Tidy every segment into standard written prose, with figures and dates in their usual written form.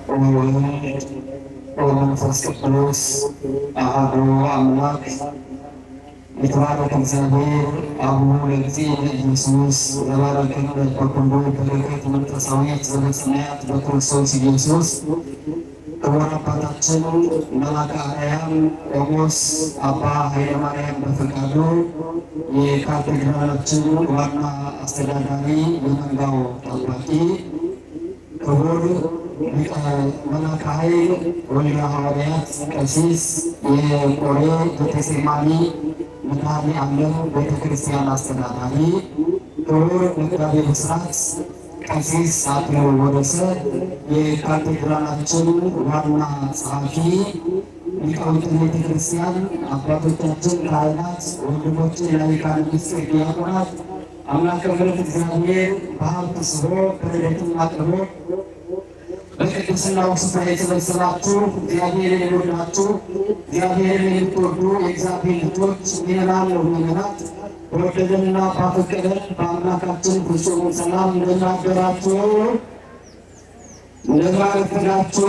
ወወልድ ወመንፈስ ቅዱስ አሐዱ አምላክ። የተባረከ እግዚአብሔር አቡሁ ለእግዚእነ ኢየሱስ ዘባረከነ በኩሉ በረከት መንፈሳዊት ዘበሰማያት በክርስቶስ ኢየሱስ። ክቡር አባታችን መልአከ አርያም ቆሞስ አባ ኃይለማርያም በፈቃዱ፣ የካቴድራላችን ዋና አስተዳዳሪ፣ የመንጋው ጠባቂ፣ ክቡር ሊቀ መላከ ኃይል ወልደ ሐዋርያት ቀሲስ፣ የቆሬ ጌቴሴማኒ መድኃኔ ዓለም ቤተ ክርስቲያን አስተዳዳሪ፣ ክቡር መጋቤ ብስራት ቀሲስ አክሊሉ ወረሰ፣ የካቴድራላችን ዋና ጸሐፊ፣ ሊቃውንተ ቤተ ክርስቲያን አባቶቻችን ካህናት፣ ወንድሞችን ላይካነ ምስጢር ዲያቆናት፣ አምላከ ምሕረት እግዚአብሔር በሀብት ስቦ በረድኤቱም አቅርቦ በቅድስናው ስፍራ የተሰበሰባችሁ፣ እግዚአብሔርን የወዳችሁ፣ እግዚአብሔርን የምትወዱ የእግዚአብሔር ልጆች፣ ምዕመናን ምዕመናት፣ በወደደንና ባፈቀደን በአምላካችን ፍጹም ሰላም እንደምን አደራችሁ? እንደምን አረፈዳችሁ?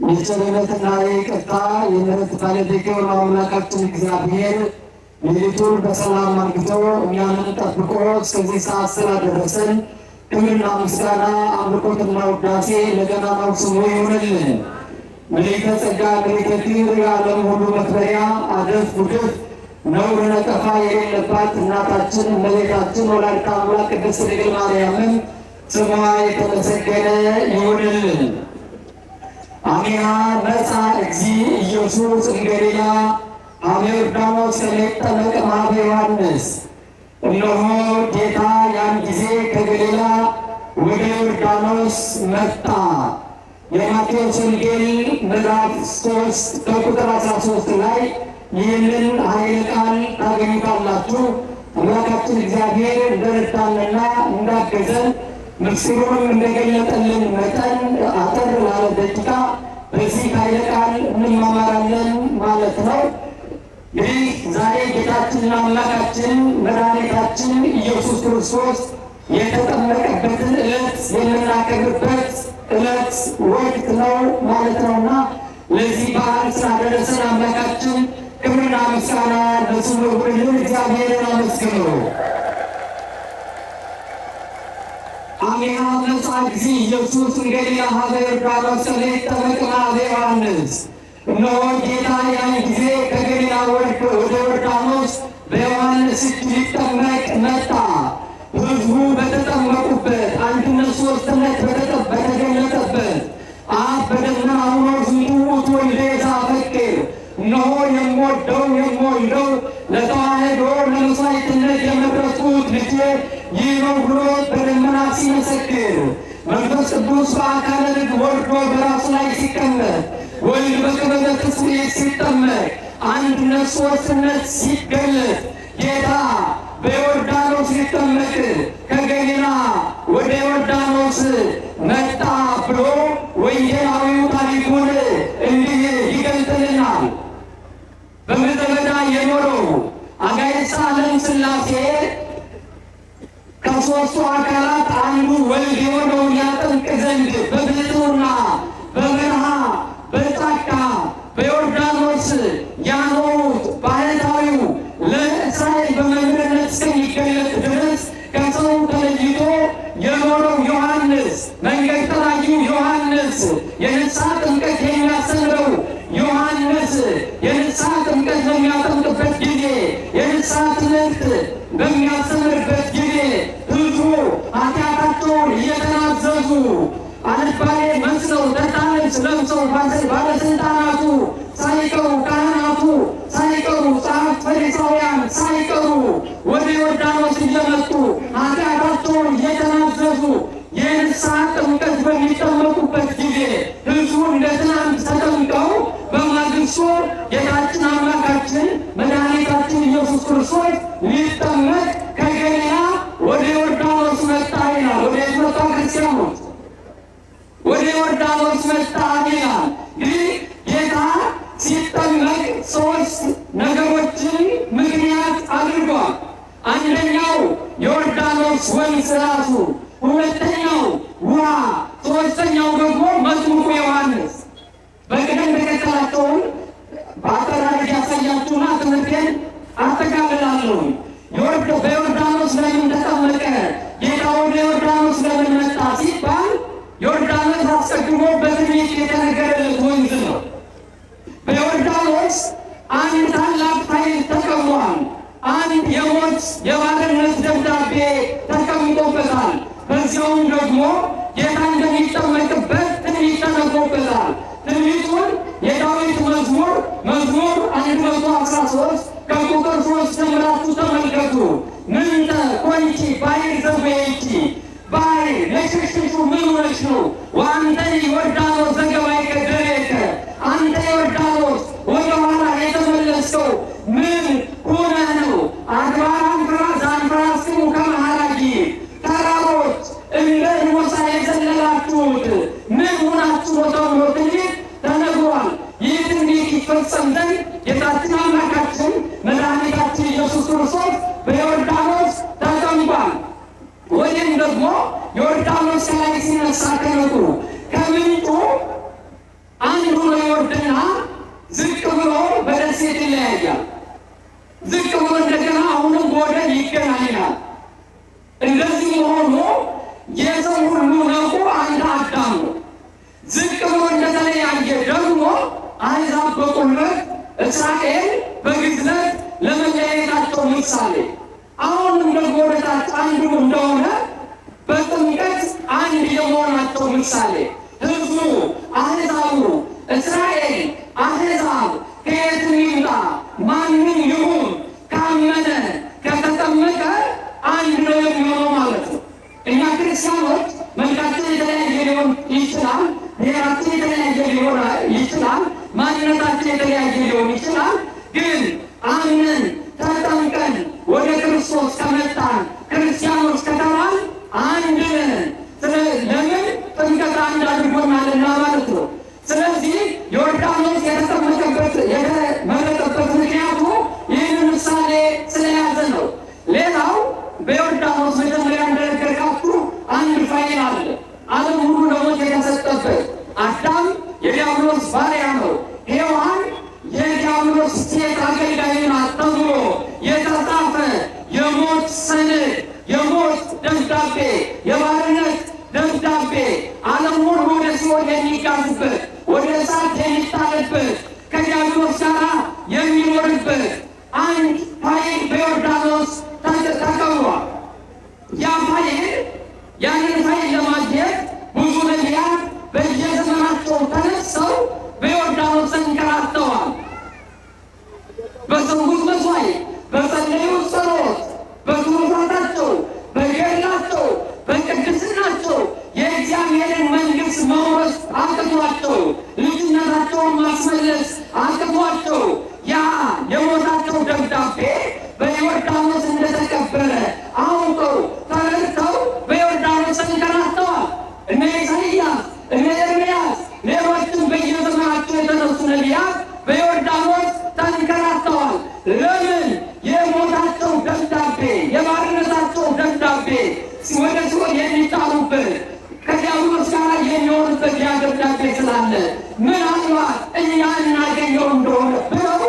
የቸርነትና የይቅርታ የምሕረት ባለቤት የሆነው አምላካችን እግዚአብሔር ሌሊቱን በሰላም አርግቶ እኛንም ጠብቆ እስከዚህ ሰዓት ስላደረሰን ክብርና ምስጋና፣ አምልኮትና ውዳሴ ለገናናው ስሙ ይሁንልን። ምልዕተ ጸጋ፣ ምልዕተ ክብር፣ የዓለም ሁሉ መክበሪያ፣ አደፍ ጉድፍ ነውር ነቀፋ የሌለባት እናታችን እመቤታችን ወላዲተ አምላክ ቅድስት ድንግል ማርያምን ስሟ የተመሰገነ ይሁንልን። አሜሃ መጽአ እግዚእ ኢየሱስ እምገሊላ ኀበ ዮርዳኖስ ከመ ይጠመቅ እምኀበ ዮሐንስ። እነሆ ጌታ ያን ጊዜ ከገሊላ ወደ ዮርዳኖስ መጣ። የማቴዎስ ወንጌል ምዕራፍ 3 ከቁጥር 13 ላይ ይህንን ኃይለ ቃል ታገኙታላችሁ። አምላካችን እግዚአብሔር እንደረዳንና እንዳገዘን፣ ምስጢሩንም እንደገለጠልን መጠን አጠር ላለ ደቂቃ በዚህ ኃይለ ቃል እንማማራለን ማለት ነው። ይህ ዛሬ ጌታችንና አምላካችን መድኃኒታችን ኢየሱስ ክርስቶስ የተጠመቀበትን ዕለት የምናከብርበት ዕለት ወቅት ነው ማለት ነውና ለዚህ በዓል ስላደረሰን አምላካችን ክብርና ምስጋና ለስሙ ይሁንልን። እግዚአብሔርን አመስግኑ። አሜሃ መጽአ እግዚእ ኢየሱስ እምገሊላ ኀበ ዮርዳኖስ ከመ ይጠመቅ እምኀበ ዮሐንስ። እነሆ ጌታ ያን ጊዜ ከገሊላ ወደ ዮርዳኖስ በዮሐንስ እጅ ሊጠመቅ መጣ። ሕዝቡ በተጠመቁበት፣ አንድነት ሦስትነት በተገለጠበት፣ አብ በደመና ሆኖ ዝንቱ ውእቱ ወልድየ ዘአፈቅር፣ እነሆ የምወደው የምወልደው፣ ለተዋሕዶ ለመሥዋዕትነት የመረጥኩት ልጄ ይህ ነው ብሎ በደመና ሲመሰክር፣ መንፈስ ቅዱስ በአካለ ርግብ ወርዶ በራሱ ላይ ሲቀመጥ፣ ወልድ በክበበ ትስብእት ሲጠመቅ፣ አንድነት ሦስትነት ሲገለጥ፣ ጌታ በዮርዳኖስ ሊጠመቅ ከገሊላ ወደ ዮርዳኖስ መጣ ብሎ ወንጌላዊው ታሪኩን እንዲህ ይገልጥልናል። በምድረ በዳ የኖረው አጋዕዝተ ዓለም ሥላሴ ከሦስቱ አካላት አንዱ ወልድ የሆነውን ያጠምቅ ዘንድ በብሕትውና በበረሃ በጫካ በዮርዳኖስ ያኖሩት ባህታዊው፣ ለእስራኤል በመምህርነት እስከሚገለጥ ድረስ ከሰው ተለይቶ የኖረው ዮሐንስ፣ መንገድ ጠራጊው ዮሐንስ፣ የንስሐ ጥምቀት የሚያስተምረው ዮሐንስ፣ የንስሐ ጥምቀት በሚያጠምቅበት ጊዜ፣ የንስሐ ትምህርት በሚያስተምርበት ጊዜ፣ ሕዝቡ ኃጢአታቸውን እየተናዘዙ፣ አልባሌ መስለው፣ ተርታ ልብስ ለብሰው፣ ባለስልጣናቱ ሳይቀሩ፣ ካህናቱ ሳይቀሩ፣ ጸሐፍት ፈሪሳውያን ሳይቀሩ ወደ ዮርዳኖስ እየመጡ ኃጢአታቸውን እየተናዘዙ የንስሐ ጥምቀት በሚጠመቁበት ጊዜ፣ ሕዝቡ እንደ ትናንት ተጠምቀው በማግስቱ ጌታችን አምላካችን መድኃኒታችን ኢየሱስ ክርስቶስ ሊጠመቅ ከገሊላ ወደ ዮርዳኖስ መጣ ይላል። ወደ የት መጣ? ክርስቲያኖች፣ ወደ ዮርዳኖስ መጣ ይላል። ይህ ጌታ ሲጠመቅ ሶስት ነገሮችን ምክንያት አድርጓል። አንደኛው ዮርዳኖስ ወንዝ ራሱ፣ ሁለተኛው ውሃ፣ ሶስተኛው ደግሞ መጥምቁ ዮሐንስ። በቅደም ተከተላቸውን በአጠራረግ ያሳያችሁና ትምህርቴን አጠቃልላለሁ። በዮርዳኖስ ለምን ተጠመቀ? ጌታ ወደ ዮርዳኖስ ለምን መጣ ሲባል ዮርዳኖስ አስቀድሞ በትንቢት የተነገረለት ወንዝ ነው። በዮርዳኖስ አንድ ታላቅ ኃይል ተቀምጧል። አንድ የሞት የባርነት ደብዳቤ ተቀምጦበታል። በዚያውም ደግሞ ጌታ እንደሚጠመቅበት ትንቢት ተነግሮበታል። ትንቢቱን የዳዊት መዝሙር መዝሙር 113 ከቁጥር 3 ጀምራችሁ ተመልከቱ። ምንተ ኮንቺ ባሕር ዘጉየይኪ፣ ባሕር የሸሸሽው ምን ሆነሽ ነው? ወአንተ ዮርዳኖስ ዘገባእከ ድኅሬከ፣ አንተ ዮርዳኖስ ወደ ኋላ የተመለስከው ምን ሆነህ ነው? አድባር አንፍራ ዘአንፈራስክሙ ከመ ሐራጊ፣ ተራሮች እንደ ሞሳ የዘለላችሁት ምን ሆናችሁ ነው ተብሎ ትንቢት ተነግሯል። ይህ ትንቢት ይፈጸም ዘንድ ጌታችን አምላካችን መድኃኒታችን ኢየሱስ ክርስቶስ በዮርዳኖስ ተጠምቋል። ወይም ደግሞ ዮርዳኖስ ላይ ሲነሳ ከነቁ ከምንጩ አንዱ ነው ይወርድና ዝቅ ብሎ በደሴት ይለያያል። ዝቅ ብሎ እንደገና አሁንም ወደብ ይገናኛል። እንደዚህ ሆኖ የሰው ሁሉ ነቁ አንድ አዳም ነው። ዝቅ ብሎ እንደተለያየ ደግሞ አሕዛብ በቁልበት እስራኤል በግዝለት ለመለያየታቸው ምሳሌ፣ አሁንም ደግሞ ወደታች አንዱ እንደሆነ በጥምቀት አንድ የመሆናቸው ምሳሌ ሕዝቡ አሕዛቡ እስራኤል አሕዛብ ከየትም ይምጣ ማንም ይሁን ካመነ ከተጠመቀ አንድ ነው የሚሆነው ማለት ነው። እኛ ክርስቲያኖች መልካችን የተለያየ ሊሆን ይችላል። ብሔራችን የተለያየ ሊሆን ይችላል። ማንነታችን የተለያየ ሊሆን ይችላል። ግን አምነን ተጠምቀን ወደ ክርስቶስ ከመጣን ክርስቲያኖች ከተባል አንድ ነን። ለምን ጥምቀት አንድ አድርጎናልና ማለት ነው። ስለዚህ ዮርዳኖስ የተጠመቀበት የተመረጠበት ምክንያቱ ይህን ምሳሌ ስለያዘ ነው። ሌላው በዮርዳኖስ መጀመሪያ እንደነገርኳችሁ አንድ ፋይል አለ። ዓለም ሁሉ ለሞት የተሰጠበት አዳም የዲያብሎስ ባሪያ ነው፣ ሔዋን የዲያብሎስ ሴት አገልጋይ ናት ተብሎ የተጻፈ የሞት ሰነድ፣ የሞት ደብዳቤ፣ የባርነት ደብዳቤ ዓለም ሁሉ ወደ ሲኦል የሚጋዝበት፣ ወደ እሳት የሚጣልበት፣ ከዲያብሎስ ጋር የሚኖርበት አንድ ፋይል በዮርዳኖስ ተቀብሯል። ያ ፋይል ያንን ፋይል ለማግኘት ብዙ ነቢያት በየዘመናቸው ተነስተው በዮርዳኖስ ተንከራተዋል። በሰዉት መስዋዕት፣ በጸለዩት ጸሎት፣ በትሩፋታቸው፣ በገድላቸው፣ በቅድስናቸው የእግዚአብሔርን መንግሥት መውረስ አቅቷቸው፣ ልጅነታቸውን ማስመለስ አቅቷቸው ያ የሞታቸው ደብዳቤ በዮርዳኖስ እንደተቀበረ አውቀው ተረድተው በዮርዳኖስ ተንከራተዋል። እነ ኢሳይያስ፣ እነ ኤርምያስ፣ ሌሎችም በየዘመናቸው የተነሱ ነቢያት በዮርዳኖስ ተንከራተዋል። ለምን? የሞታቸው ደብዳቤ የባርነታቸው ደብዳቤ ወደ ሲኦል የሚጣሉበት ከዲያብሎስ ጋር የሚሆኑበት ያ ደብዳቤ ስላለ ምናልባት እኛ እናገኘው እንደሆነ ብለው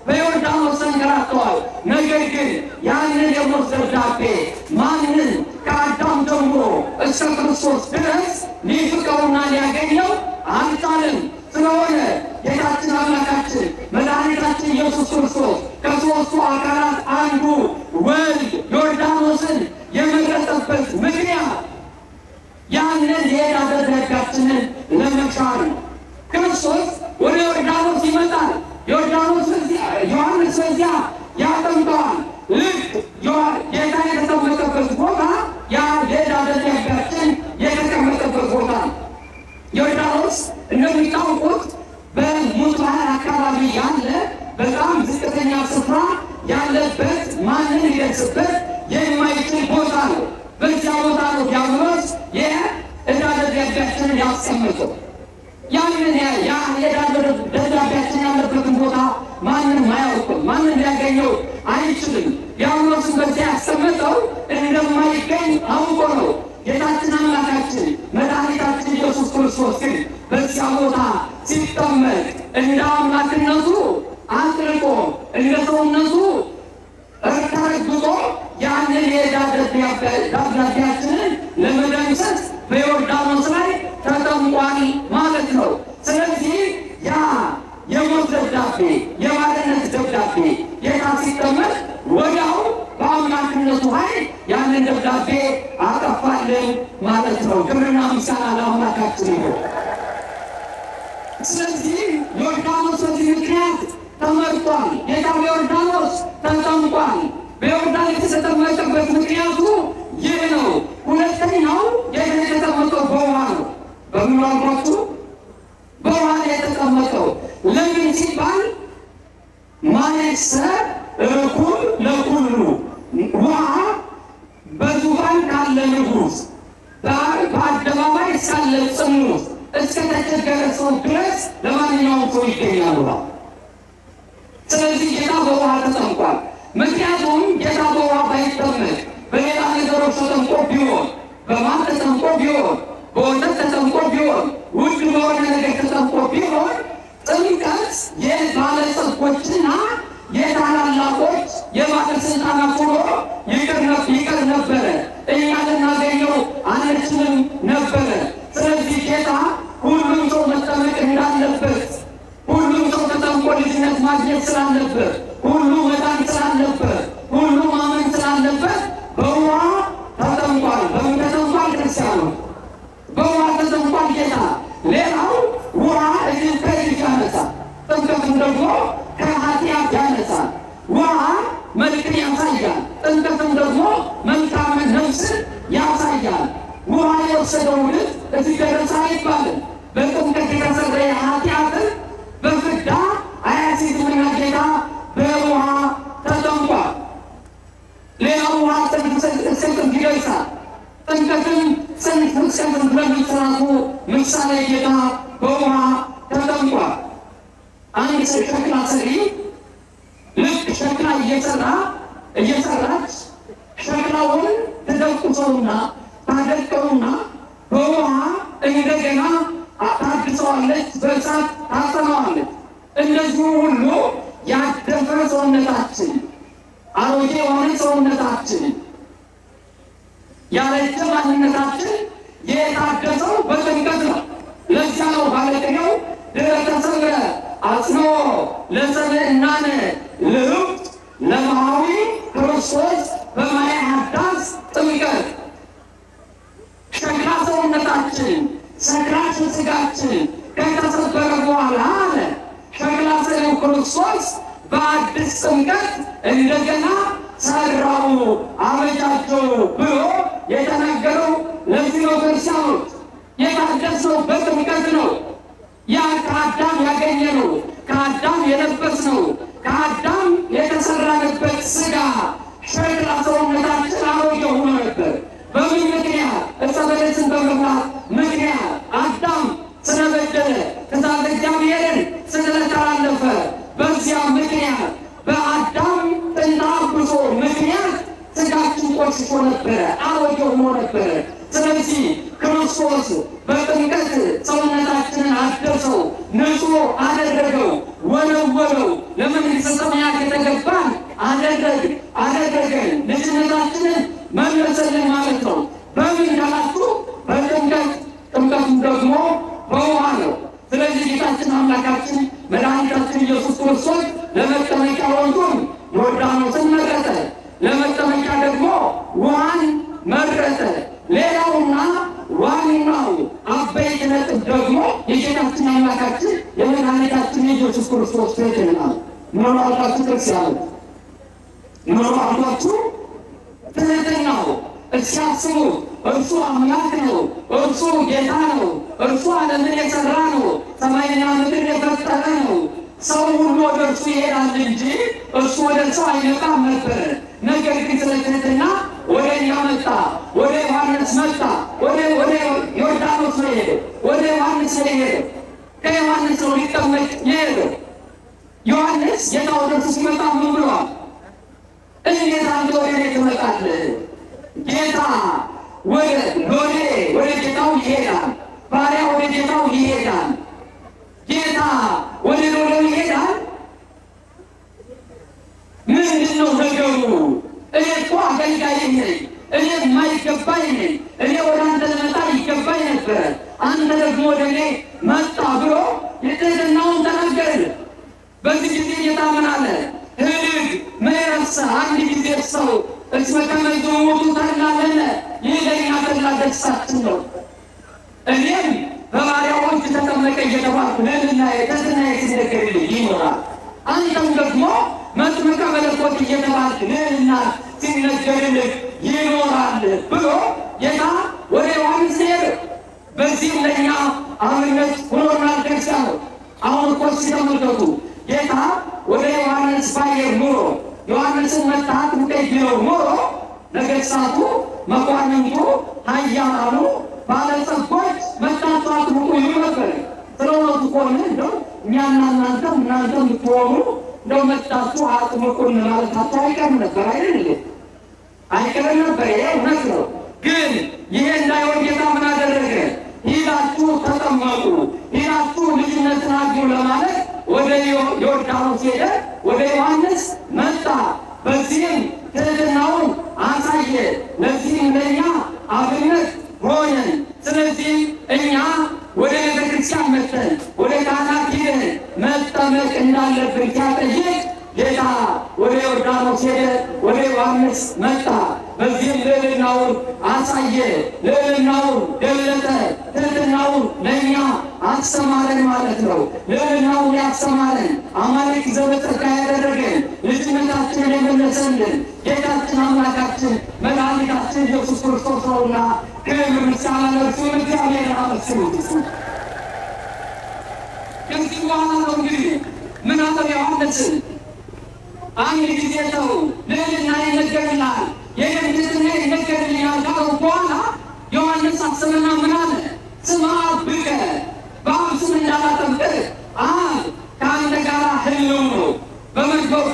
በዮርዳኖስ ተንከራተዋል። ነገር ግን ያንን የሞት ደብዳቤ ማንን ከአዳም ጀምሮ እስከ ክርስቶስ ድረስ ሊፍቀውና ሊያገኘው አልቻለም። ስለሆነ ጌታችን አምላካችን መድኃኒታችን ኢየሱስ ክርስቶስ ከሦስቱ አካላት አንዱ ወልድ ዮርዳኖስን የመረጠበት ምክንያት ያንን የዕዳ ደብዳቤያችንን ለመሻር ነው። ክርስቶስ ወደ ዮርዳኖስ ይመጣል። ዮርዳኖስ ዮሐንስ በዚያ ያጠምቀዋል። ልክ ጌታ የተጠመቀበት ቦታ ያ የዕዳ ደብዳቤያችን የተቀመጠበት ቦታ ነው። ዮርዳኖስ እንደሚታወቁት በሙት ባህር አካባቢ ያለ በጣም ዝቅተኛ ስፍራ ያለበት ማንም ሊደርስበት የማይችል ቦታ ነው። በዚያ ቦታ ነው ዲያብሎስ የዕዳ ደብዳቤያችንን ያስቀምጠው። ያንን ያ የዕዳ ደብዳቤያችን ያለበትን ቦታ ማንም አያውቅም፣ ማንም ሊያገኘው አይችልም። ዲያብሎስን በዚያ ያስቀመጠው እንደማይገኝ አውቆ ነው። ጌታችን አምላካችን መድኃኒታችን ኢየሱስ ክርስቶስ ግን ቦታ ሲጠመቅ እንደ አምላክነቱ አጥርቆ እንደ ሰውነቱ ተረግጦ ያንን የዕዳ ደብዳቤያችንን ለመደምሰስ በዮርዳኖስ ላይ ተጠምቋል ማለት ነው። ስለዚህ ያ የሞት ደብዳቤ የባርነት ደብዳቤ ጌታ ሲጠመቅ ወዲያው በአምላክነቱ ኃይል ያንን ደብዳቤ አጠፋልን ማለት ነው። ክብርና ምስጋና ለአምላካችን ይሁን። ስለዚህ ዮርዳኖስ በዚህ ምክንያት ተመርጧል። ጌታ በዮርዳኖስ ተጠምቋል። በዮርዳኖስ የተጠመቀበት ምክንያቱ ይህ ነው። ሁለተኛው ጌታ የተጠመቀው በውሃ ነው። በምን አልኳችሁ? በውሃ ነው የተጠመቀው። ለምን ሲባል ማየሰ ርኩብ ለኩሉ ውሃ በዙፋን ካለ ንጉሥ በአደባባይ እስካለ ጽሙስ እስከተቸገረ ሰው ድረስ ለማንኛውም ሰው ይገኛል ውሃ። ስለዚህ ጌታ በውሃ ተጠምቋል። ምክንያቱም ጌታ በውሃ ባይጠመቅ በሌላ ነገሮች ተጠምቆ ቢሆን፣ በማር ተጠምቆ ቢሆን፣ በወተት ተጠምቆ ቢሆን፣ ውድ በሆነ ነገር ተጠምቆ ቢሆን ጥምቀት የባለጸጎችና የታላላቆች የባለስልጣናት ሆኖ ይቀር ነበረ። እኛ ልናገኘው አንችልም ነበረ። ስለዚህ ጌታ ሁሉም ሰው መጠመቅ እንዳለበት፣ ሁሉም ሰው ተጠምቆ ልጅነት ማግኘት ስላለበት፣ ሁሉ መዳን ስላለበት፣ ሁሉ ማመን ስላለበት በውሃ ተጠምቋል። በምን ተጠምቋል? ክርስቲያኑ በውሃ ተጠምቋል ጌታ። ሌላው ውሃ እጅን ከእጅ ያነሳል፣ ጥምቀቱም ደግሞ ከኃጢአት ያነሳል። ውሃ መልክን ያሳያል፣ ጥምቀቱም ደግሞ መልካም ነፍስን ያሳያል። ውሃ የወሰደው ልጅ እዚህ ደረሰ አይባልም። በጥምቀት የተሰረየ ኃጢአትን በፍዳ አያሲዝምና ጌታ በውሃ ተጠምቋል። ሌላው ውሃ እስከ ይደርሳል። ጥምቀትም እስከ ለመስራቱ ምሳሌ ጌታ በውሃ ተጠምቋል። አንድ ሸክላ ሰሪ ልክ ሸክላ እየሰራች ሸክላውን ትደቁሰውና ታደቀውና በውሃ እንደገና ታድሰዋለች፣ በእሳት ታጸናዋለች። እንደዚሁ ሁሉ ያደፈ ሰውነታችን፣ አሮጌ የሆነ ሰውነታችን፣ ያረጀ ማንነታችን የታደሰው በጥምቀት ነው። ለዚያ ነው ባለቅኔው ድኅረ ተሰብረ አጽንኦ ለሰብእናነ ልህብት ለመሐዊ ክርስቶስ በማየ ሐዳስ ጥምቀት። ሸክላ ሰውነታችን ሰክራሽ ስጋችን ከተሰበረ በኋላ አለ ሸክላ ሰሪው ክርስቶስ በአዲስ ጥምቀት እንደገና ሰራው አበጃጀው ብሎ የተናገረው ለዚህ ነው። ክርስቲያኖች የታደሰው በጥምቀት ነው። ያ ከአዳም ያገኘነው፣ ከአዳም የለበስነው፣ ከአዳም የተሰራንበት ስጋ ሸክላ ሰውነታችን አሮጌ ሆኖ ነበር። በምን ምክንያት? ዕፀ በለስን በመብላት ምክንያት አዳም ስለበደለ ትእዛዘ እግዚአብሔርን ስለተላለፈ በዚያ ምክንያት በአዳም ጥንተ አብሶ ምክንያት ስጋችን ቆሽሾ ነበረ፣ አሮጌ ሆኖ ነበረ። ስለዚህ ክርስቶስ በጥምቀት ሰውነታችንን አደሰው፣ ንጹሕ አደረገው፣ ወለወለው። ለመንግሥተ ሰማያት የተገባን አደረገን፣ ልጅነታችንን መለሰልን ማለት ነው። በምን ካላችሁ በጥምቀት። ጥምቀቱም ደግሞ በውሃ ነው። ስለዚህ ጌታችን አምላካችን መድኃኒታችን ኢየሱስ ክርስቶስ ለመጠመቂያ ወንዙን ዮርዳኖስን መረጠ። ለመጠመቂያ ደግሞ ውሃን መረጠ። ሌላውና ዋናው አበይት ነጥብ ደግሞ የጌታችን አምላካችን የመድኃኒታችን የኢየሱስ ክርስቶስ ትሕትና ነው። ምን አልኳችሁ ክርስቲያኖች? ምን አልኳችሁ? ትሕትናው። እስኪ አስቡት፣ እርሱ አምላክ ነው። እርሱ ጌታ ነው። እርሱ ዓለምን የሰራ ነው። ሰማይና ምድር የፈጠረ ነው። ሰው ሁሉ ወደ እርሱ ይሄዳል እንጂ እርሱ ወደ ሰው አይመጣም ነበረ። ነገር ግን ስለ ትሕትና ወደ እኛ መጣ። ወደ ዮሐንስ መጣ። ወደ ዮርዳኖስ ነው የሄደው። ወደ ዮሐንስ ነው የሄደው። ከዮሐንስ ነው ሊጠመቅ የሄደው። ዮሐንስ ጌታ ወደ እርሱ ሲመጣ ምን ብለዋል? እንዴት አንተ ወደ እኔ ትመጣለህ? ጌታ ወደ ሎሌ ወደ ጌታው ይሄዳል፣ ባሪያ ወደ ጌታው ይሄዳል። አንተ ደግሞ ወደ እኔ መጣ ብሎ የትህትናውን ተናገረ። በዚህ ጊዜ ጌታ ምን አለ? ህልግ ምዕረፍሰ አንድ ጊዜ ሰው እስመ ከመ ዝሙቱ ተድላ ለነ። ይህ ለእኛ ተድላ ደስታችን ነው። እኔም በባሪያዎች ተጠመቀ እየተባልኩ ልዕልናዬ ትሕትናዬ ሲነገርልኝ ይኖራል። አንተም ደግሞ መጥምቀ መለኮት እየተባልክ ልዕልና ሲነገርልህ ይኖራል ብሎ ጌታ ወደ ዮሐንስ ሄደ። በዚህም ለእኛ አብነት ሆኖናል። ክርስቲያኖች አሁን እኮ ሲተመልከቱ ጌታ ወደ ዮሐንስ ባየር ኑሮ ዮሐንስን መጥተህ አጥምቀኝ ቢለው ኖሮ ነገሥታቱ፣ መኳንንቱ፣ ኃያላኑ፣ ባለጸጎች መጥታችሁ አጥምቁ ይሉ ነበር። ስለ እውነቱ ከሆነ እንደው እኛና እናንተም እናንተም ብትሆኑ እንደው መጥታችሁ አጥምቁን ማለታቸው አይቀርም ነበር አይደል? አይቀርም ነበር። ይሄ እውነት ነው። ግን ይሄ እንዳይሆን ጌታ ምን አደረገ? ሂዳችሁ ተጠመቁ፣ ሂዳችሁ ልጅነትን አግኙ ለማለት ወደ ዮርዳኖስ ሄደ፣ ወደ ዮሐንስ መጣ። በዚህም ትህትናውን አሳየ። ለዚህም ለእኛ አብነት ሆነን። ስለዚህ እኛ ወደ ቤተ ክርስቲያን መጥተን ወደ ካህናት ሄደን መጠመቅ እንዳለብን ሲያጠይቅ ጌታ ወደ ዮርዳኖስ ሄደ፣ ወደ ዮሐንስ መጣ። በዚህም ልዕልናውን አሳየ፣ ልዕልናውን ገለጠ፣ ትህትናውን ለእኛ አስተማረን ማለት ነው። ልዕልናውን ያስተማረን አማልክት ዘበጸጋ ያደረገን ልጅነታችንን የመለሰልን ጌታችን አምላካችን መድኃኒታችን ኢየሱስ ክርስቶስ ነውና ክብር ምስጋና ለእርሱ ይሁን። እግዚአብሔርን አመስግኑት። ከዚህ በኋላ ነው እንግዲህ ምን አለው ዮሐንስን? አንድ ጊዜ ተው ልዕልና ይነገርልሃል፣ የኔም ትሕትና ይነገርልኛል ካለው በኋላ ዮሐንስ አሰበና ምን አለ? ስመ አብ ብከ በአብ ስም እንዳላጠምቅህ አብ ከአንተ ጋር ሕልው ነው።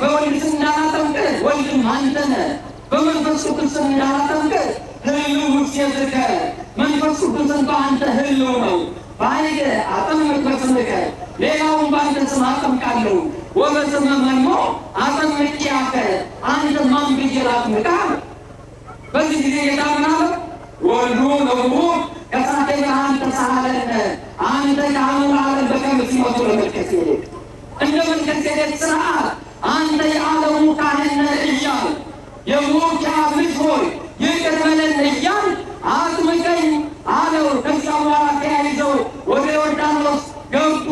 በወልድ ስም እንዳላጠምቅህ ወልድም አንተ ነህ። በመንፈስ ቅዱስ ስም እንዳላጠምቅህ ሕልው ውስቴትከ መንፈስ ቅዱስም በአንተ ሕልው ነው። በኃይለ አጠምቅ በስምከ ሌላውን በአንተ ስም አጠምቃለሁ። ወበስመ መኖ አጠምቅያከ አንተ ማን ብዬ ላጥምቅህ? በዚህ ጊዜ ጌታ ምን አለ? ወልዱ ለቡሩክ ከሳቴ ብርሃን ተሳሃለነ አንተ ካህኑ ለዓለም በከመ ሲመቱ ለመልከ ጼዴቅ እንደ መልከ ጼዴቅ ሥርዓት አንተ የዓለሙ ካህን ነህ እያል የቡሩክ የአብ ልጅ ሆይ ይቅር በለን እያል አጥምቀኝ አለው። ከዚያ በኋላ ተያይዘው ወደ ዮርዳኖስ ገቡ።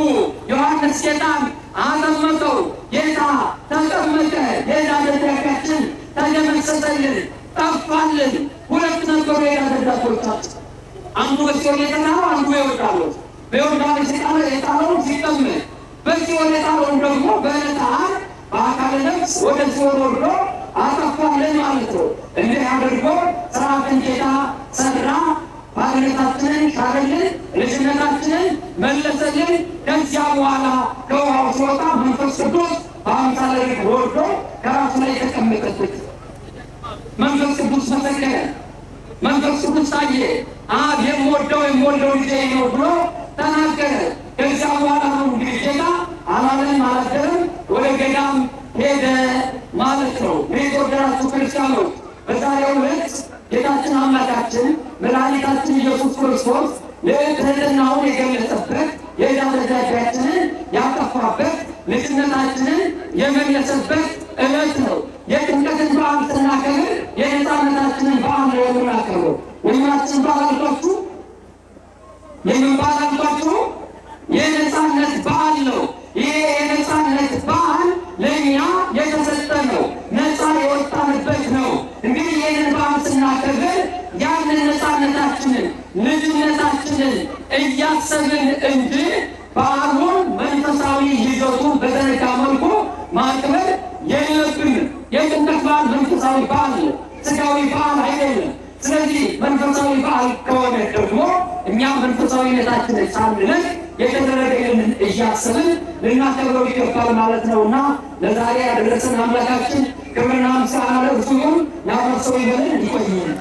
ዮሐንስ ጌታን አጠመቀው። ጌታ ተጠመቀ። የዕዳ ደብዳቤያችን ተደመሰሰልን፣ ጠፋልን። ሁለት ነበሩ የዕዳ ደብዳቤዎቻችን። አንዱ በሲኦል የተጣለው፣ አንዱ በዮርዳኖስ። በዮርዳኖስ የጣለውን ሲጠመቅ፣ በሲኦል የጣለውን ደግሞ በዕለተ ዓርብ በአካለ ነፍስ ወደ ሲኦል ወርዶ አጠፋልን ማለት ነው። እንዲህ አድርጎ ሥርዓትን ጌታ ሰራ። ባርነታችንን ሻረልን፣ ልጅነታችንን መለሰልን። ከዚያ በኋላ ከውሃው ሲወጣ መንፈስ ቅዱስ በአምሳለ ርግብ ወርዶ ከራሱ ላይ የተቀመጠበት መንፈስ ቅዱስ መሰከረ። መንፈስ ቅዱስ ታየ። አብ የምወደው የምወደው ልጄ ነው ብሎ ተናገረ። ከዚያ በኋላ ነው እንግዲህ ጌታ አላለም አላደረም፣ ወደ ገዳም ሄደ ማለት ነው። የተወደዳችሁ ክርስቲያኖች በዛሬው ዕለት ጌታችን አምላካችን መድኃኒታችን ኢየሱስ ክርስቶስ ትሕትናውን የገለጸበት የዕዳ ደብዳቤያችንን ያጠፋበት ልጅነታችንን የመለሰበት ዕለት ነው። የጥምቀትን በዓል ስናከብር የነፃነታችንን በዓል ነው የምናከብረው። የምናችን በዓል አልኳችሁ? የምን በዓል አልኳችሁ? የነፃነት በዓል ነው። ይሄ የነፃነት በዓል ለእኛ የተሰጠ ነው። ነፃ የወጣንበት ነው። እንግዲህ ይህንን በዓል ስናከብር ያንን ነፃነታችንን ልጅነታችንን እያሰብን እንጂ በዓሉን መንፈሳዊ ይዘቱን በዘነጋ መልኩ ማክበር የለብንም። የጥምቀት በዓል መንፈሳዊ በዓል ነው፣ ስጋዊ በዓል አይደለም። ስለዚህ መንፈሳዊ በዓል ከሆነ ደግሞ እኛ መንፈሳዊነታችንን ሳንለቅ የተደረገልንን እያሰብን ልናከብረው ይገባል ማለት ነውና ለዛሬ ያደረሰን አምላካችን ክብርና ምስጋና ለእርሱ ይሁን። ያደረሰው ይበለን፣ ይቆየን።